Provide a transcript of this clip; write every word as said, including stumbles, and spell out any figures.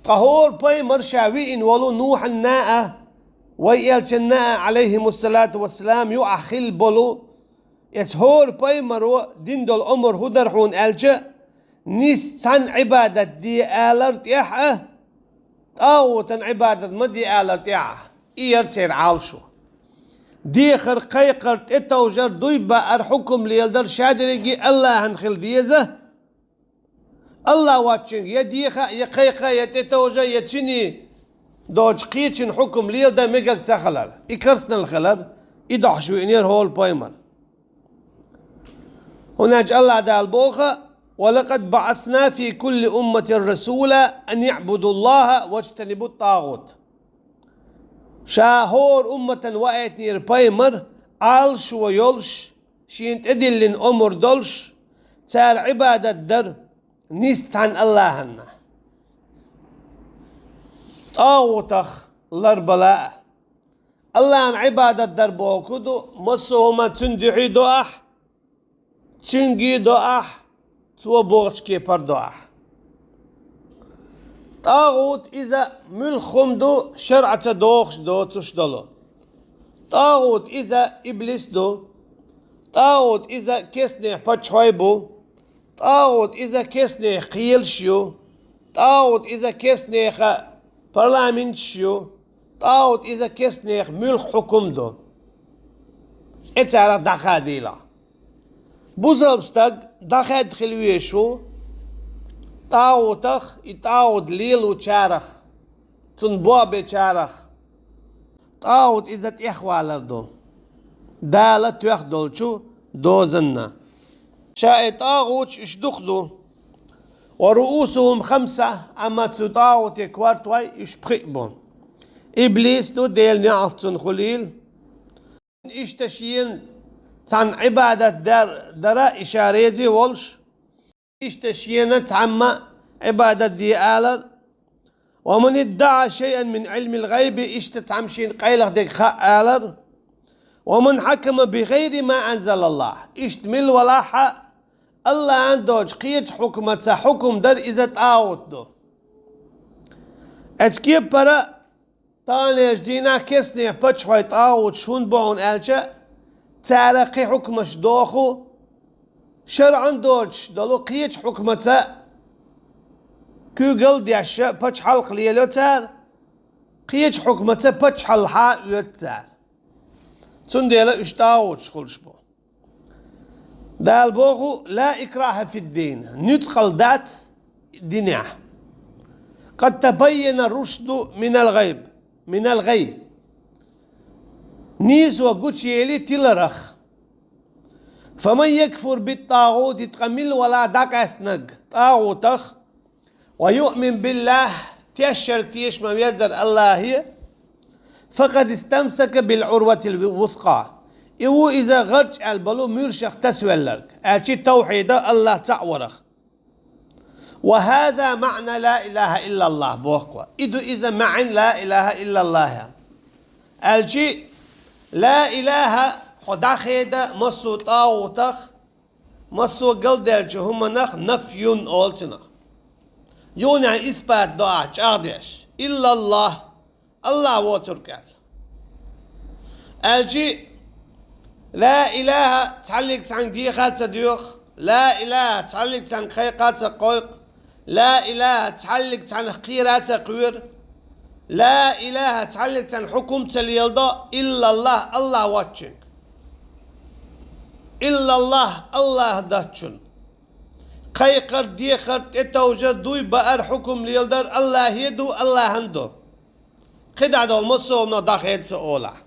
Ткъа хӀора пайхамар ша виъна волу Нухьан наӀа, вай элчан наӀа, Ӏалайхимуссалату вассалам, юкъахь хилла болу, эца хӀора пайхамаро дина долу омра хӀун дара хьуна аьлча, нийса цхьанна Ӏибадат де алар тӀехь а, тӀагӀутан Ӏибадат ма де алар тӀехь а. И яра церан Ӏалашо. Дехар, кхайкхар, тӀетовжар, дуй баар, хьукум леладар ша дерриге АллахӀан хила деза. АллахӀ воцчуьнга я деха, я кхайкха, я тӀетовжа, я цуьнан доцчу кхечун хьукум леладан мегар ца хилар, и керстанал хилар, и дохьуш виънера хӀора пайхамар. ХӀунда аьлча АллахӀ Дала боху: «Ва лакъад баъасна фи кулли умматин расула ан иъбудуллахӀа ваджтанибут-тӀагӀут». Ша хӀора умматан ваийтинера пайхамар, Ӏалашо йолуш, шена тӀедиллина омра долуш, цара Ӏибадат дар нийса цхьанна АллахӀанна. ТӀагӀутах ларбала а. АллахӀан Ӏибадат дар бохург ду, массо а хӀума цуьнан дуьхьий до ахь, цуьнгий до ахь, цо бохучу кепара до ахь. ТӀагӀут иза муьлхха хӀума ду, шарӀаца дохуш доцуш долу. ТӀагӀут иза иблис ду. ТӀагӀут иза кестнех паччахьой бу. ТӀагӀут иза кестнех кхелаш ю. ТӀагӀут иза кестнеха парламенташ ю. ТӀагӀут иза кестнех муьлхха хьукум ду. И царах дӀахадийла. Бусалба стаг дӀахаьдда хила везаш ву тӀагӀутах, и тӀагӀут лелочарах, цунна бохбечарах. ТӀагӀут иза тӀехвалар ду Дала тоьхна долчу дозанна. Ша и тӀагӀуташ уьш дукха ду. «Ва руусухум хамса», амма цу тӀагӀутийн кортош уьш пхиъ бу. Иблис ду, Делан неӀалт цунна хуьлийла. Иштта шена цхьанна Ӏибадат дар-, дара и ша реза волуш, иштта шена цхьамма Ӏибадат де алар, «ва ман иддаӀа шайъан мин Ӏилмил гӀайби», иштта цхьамма шена къайлаха дерг хаьа алар, «ва ман хьакама би гӀайри ма анзалаллахӀ», иштта мила валахь а, АллахӀан доцчу кхечу хьукмаца хьукум дар иза тӀагӀут ду. Эцу кепара Таханлерчу дийнахь кестнех паччахьой тӀагӀуташ хӀунда бу хьуна аьлча, цара кхин хьукмаш доху, шарӀан доцуш долу кхечу хьукмаца куьйгалла деш пачхьалкх лелайо цара, кхечу хьукмаца пачхьалкхехь оьцу цара. Цундела уьш тӀагӀуташ хуьлуш бу. Дала боху: «Ла икрахьа фид-дин», нуьцкъала дац динехь. «Къад табаййана рушду минал гӀай». Нийсо гучуели тиларах. «Фаман якфур бит-тӀагӀути», ткъа мила валахь дӀакъаьстинарг тӀагӀутах, «ва юъмин биллахӀ», тешшара теша ма-веззара АллахӀе, «факъад истамсака бил-Ӏурватил-вускъа», и ву иза гӀарчӀ аьлла болу муьршах тасавелларг, аьлчи тавхьида, АллахӀ цхьаъ варах. «Ва хӀаза маӀна ла илахӀа иллаллахӀ», боху. И ду иза маьӀна ла илахӀа иллаллахӀ. Аьлчи, ла илахӀа хьо дӀахеда массо а тӀагӀутах, массо а галдаьллачу хӀуманах нафьюн олу цунах. Юханехь исбат до ахь чӀагӀдеш. ИллаллахӀ, АллахӀ воцург аьлла. Аьлчи, ла илахӀа цхьаллиг цхьаьнга деха а ца доьху, ла илахӀа цхьаллиг цхьаьнга кхайкха а ца кхойкху, ла илахӀа цхьаллиг цхьаьнах кхера а ца кхоьру, ла илахӀа цхьаллиг цхьаьнга хьукум а ца леладо, иллаллахӀ, АллахӀ воцчуьнга. ИллаллахӀ, АллахӀ доцчунна. Кхайкхар, дехар, тӀетовжар, дуй баар, хьукум леладар АллахӀе ду, АллахӀан ду. КхидӀа долу массо а хӀуманах дӀахеда сан олахь.